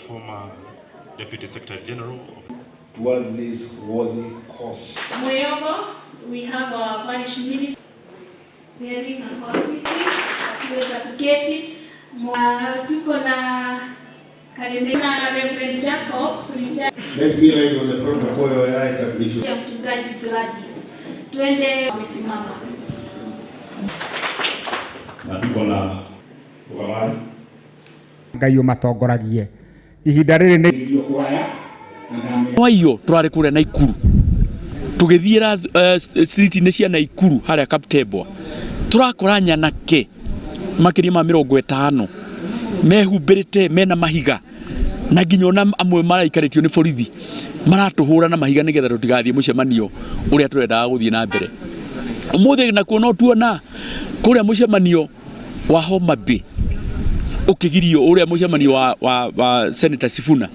former Deputy Secretary General towards this worthy cause. Mweyogo, we have our parish minister. Mary Nakwapiti, akiweza kuketi. Tuko na Karime na Reverend Jacob retired Let me write on the protocol ya establish. Ya mchungaji Gladys. Twende wamesimama. Na tuko na Ugamari. Ngai ũmatongoragie ihinda rĩrĩ nĩ Twaiyo turarĩ kũrĩa Naikuru tũgĩthiĩra street-inĩ cia Naikuru harĩa Kaptembwa, tũrakora nyanake makĩria ma 50 mehumbĩrĩte mena mahiga, na nginya ona amwe maraikarĩtio nĩ borithi maratũhũra na mahiga nĩgetha tũtigathiĩ mũcemanio ũrĩa tũrendaga gũthiĩ na mbere ũmũthĩ. Nakuo no tuona kũrĩa mũcemanio wa Homa Bay ũkĩgirio, ũrĩa mũcemanio wa Senator Sifuna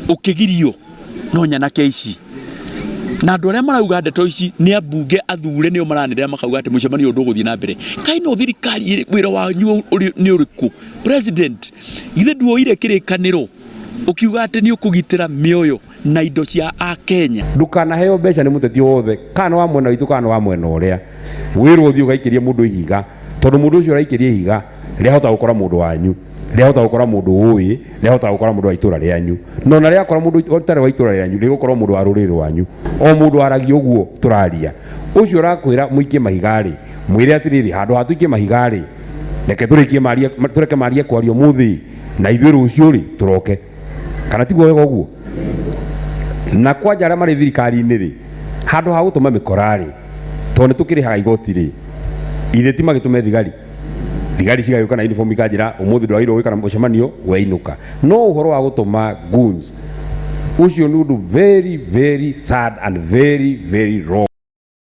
ũkĩgirio no nyanake ici, na andũ arĩa marauga ndeto ici nĩ ambunge athure, nĩo maranĩrĩra makauga atĩ mũcemanio ũyũ ndũgũthiĩ na mbere. Kaĩ no thirikari wĩra wanyu nĩ ũrĩkũ? President, githĩ nduoire kĩrĩkanĩro ũkiuga atĩ nĩ ũkũgitĩra mĩoyo na indo cia Akenya? Ndukanaheo mbeca nĩ mũteti wothe, kana wa mwena witũ kana wa mwena ũrĩa wĩrwo ũthiĩ ũgaikĩrie mũndũ ihiga, tondũ mũndũ ũcio ũraikĩria ihiga rĩahota gũkora mũndũ wanyu, rĩahota gũkora mũndũ ũĩ, rĩahota gũkora mũndũ wa itũra rĩanyu, no na rĩakora mũndũ ũtarĩ wa itũra rĩanyu, rĩgũkorwo mũndũ wa rũrĩrĩ rwanyu. O mũndũ aragia ũguo tũraria, ũcio ũrakwĩra mũikie mahiga rĩ, mwĩre atĩrĩrĩ, handũ ha tũikie mahiga rĩ, reke tũrĩkie maria, tũreke marie kwaria ũmũthĩ na ithuĩ rũciũ rĩ tũroke, kana tiguo wega ũguo? Na kwanja arĩa marĩ thirikari-inĩ rĩ, handũ ha gũtũma mĩkora rĩ, tondũ nĩ tũkĩrĩhaga igoti rĩ, ithe ti magĩtũme thigari, thigari cigagĩũka na uniform ikanjĩra ũmũthĩ ndwagĩrĩirwo gwĩka na mũcemanio, weinũka. No ũhoro wa gũtũma goons, ũcio nĩ ũndũ very very sad and very very wrong.